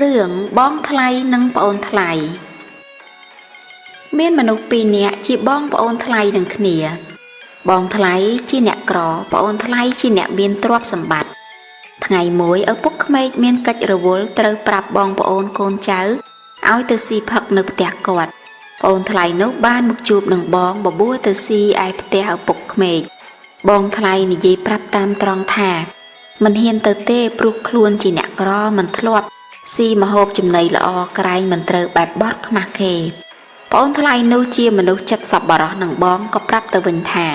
រឿងបងថ្លៃនិងប្អូនថ្លៃមានមនុស្សពីរនាក់ជាបងប្អូនថ្លៃនឹងគ្នា បងថ្លៃជាអ្នកក្រប្អូនថ្លៃជាអ្នកមានទ្រព្យសម្បត្តិថ្ងៃមួយឪពុកក្មេកមានកិច្ចរវល់ត្រូវប្រាប់បងប្អូនកូនចៅឲ្យទៅស៊ីផឹកនៅផ្ទះគាត់ប្អូនថ្លៃនោះបានមកជួបនឹងបងបបួលទៅស៊ីឯផ្ទះឪពុកក្មេកបងថ្លៃនិយាយប្រាប់តាមត្រង់ថាមិនហ៊ានទៅទេព្រោះខ្លួនជាអ្នកក្រមិនធ្លាប់ស៊ីម្ហូបចំណីល្អក្រែងមិនត្រូវបែបបត់ខ្មាស់គេប្អូនថ្លៃនោះជាមនុស្សចិត្តសប្បុរសនឹងបងក៏ប្រាប់ទៅវិញថា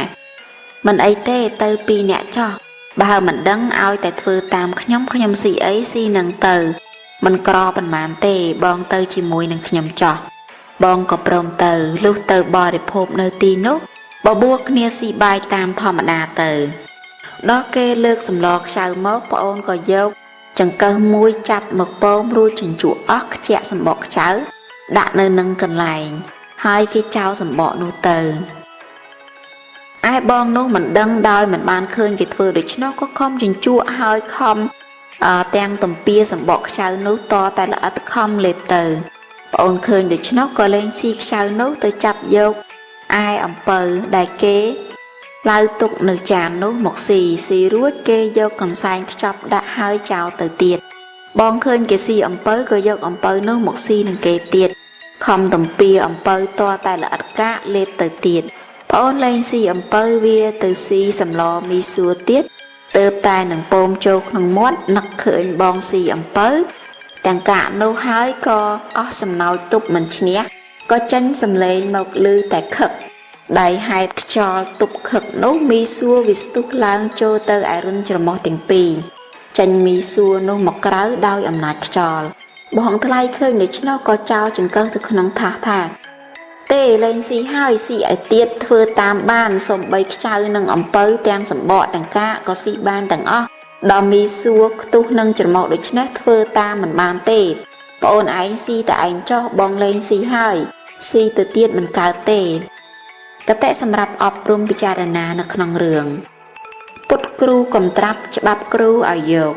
មិនអីទេទៅពីរអ្នកចោះបើមិនដឹងឲ្យតែធ្វើតាមខ្ញុំខ្ញុំស៊ីអីស៊ីនឹងទៅមិនក្រប៉ុន្មានទេបងទៅជាមួយនឹងខ្ញុំចោះបងក៏ព្រមទៅលុះទៅបរិភោគនៅទីនោះបបួលគ្នាស៊ីបាយតាមធម្មតាទៅដល់គេលើកសម្លខ្ចៅមកប្អូនក៏យកចង្កឹះមួយចាប់មកពងរួចជញ្ជក់អស់ខ្ជាក់សម្បកខ្ចៅដាក់នៅនឹងកន្លែងហើយគេចោលសម្បកនោះទៅឯបងនោះមិនដឹងដោយមិនបានឃើញគេធ្វើដូច្នោះក៏ខំជញ្ជក់ហើយខំទាំងទំពាសម្បកខ្ចៅនោះតតែល្អិតខំលេបទៅប្អូនឃើញដូច្នោះក៏លែងស៊ីខ្ចៅនោះទៅចាប់យកឯអំពៅដែលគេឡៅទុកនៅចាននោះមកស៊ីស៊ីរួចគេយកកន្សែងខ្ចប់ដាក់ហើយចោលទៅទៀតបងឃើញគេស៊ីអំពៅក៏យកអំពៅនោះមកស៊ីនឹងគេទៀតខំទំពាអំពៅតតែល្អិតកាកលេបទៅទៀតប្អូនលែងស៊ីអំពៅវាទៅស៊ីសម្លមីសួរទៀតទើបតែនឹងពោមចូលក្នុងមាត់នឹកឃើញបងស៊ីអំពៅទាំងកាកនោះហើយក៏អស់សំណោចទប់មិនឈ្នះក៏ចេញសំឡេងមកឮតែខឹកដៃហេតុខ្យល់ទប់ខឹកនោះមីសួរវាស្ទុះឡើងចូលទៅឯរុនច្រមុះទាំងពីរចេញមីសួរនោះមកក្រៅដោយអំណាចខ្យល់បងថ្លៃឃើញដូច្នោះក៏ចោលចង្កឹះទៅក្នុងថាសថាទេលែងស៊ីហើយស៊ីឲ្យទៀតធ្វើតាមបានសំបីខ្ចៅនិងអំពៅទាំងសម្បកទាំងកាកក៏ស៊ីបានទាំងអស់ដល់មីសួរខ្ទុះនឹងច្រមុះដូច្នេះធ្វើតាមមិនបានទេប្អូនឯងស៊ីតែឯងចោះបងលែងស៊ីហើយស៊ីទៅទៀតមិនកើតទេកតិសម្រាប់អប់រំពិចារណានៅក្នុងរឿងពុតគ្រូកំត្រាប់ច្បាប់គ្រូឲ្យយក